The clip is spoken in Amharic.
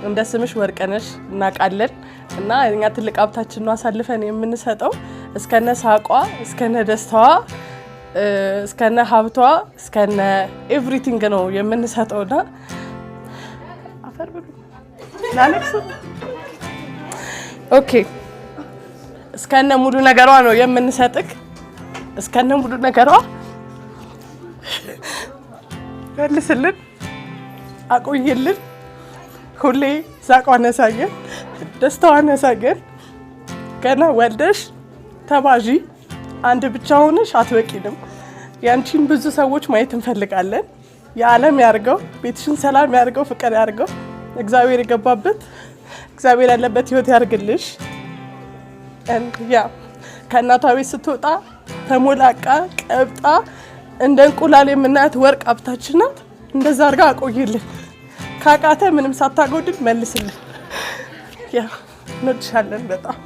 እንደ ስምሽ ወርቅነሽ እናውቃለን እና እኛ ትልቅ ሀብታችን ነው አሳልፈን የምንሰጠው። እስከነ ሳቋ፣ እስከነ ደስታዋ፣ እስከነ ሀብቷ፣ እስከነ everything ነው የምንሰጠው እና አፈር ብሉ፣ ላለቅስ። Okay፣ እስከነ ሙሉ ነገሯ ነው የምንሰጥክ። እስከነ ሙሉ ነገሯ መልስልን፣ አቆይልን። ሁሌ ሳቋን ያሳየን፣ ደስታዋን ያሳየን። ገና ወልደሽ ተባዢ፣ አንድ ብቻ ሆነሽ አትበቂንም። ያንቺን ብዙ ሰዎች ማየት እንፈልጋለን። የዓለም ያርገው፣ ቤትሽን ሰላም ያርገው፣ ፍቅር ያርገው። እግዚአብሔር የገባበት፣ እግዚአብሔር ያለበት ህይወት ያርግልሽ። Yeah፣ ከእናቷ ቤት ስትወጣ ተሞላቃ ቀብጣ እንደ እንቁላል የምናያት ወርቅ ሀብታችን ናት። እንደዛ አድርጋ አቆይልን። ካቃተ ምንም ሳታጎድል መልስልን። Yeah፣ እንወድሻለን በጣም።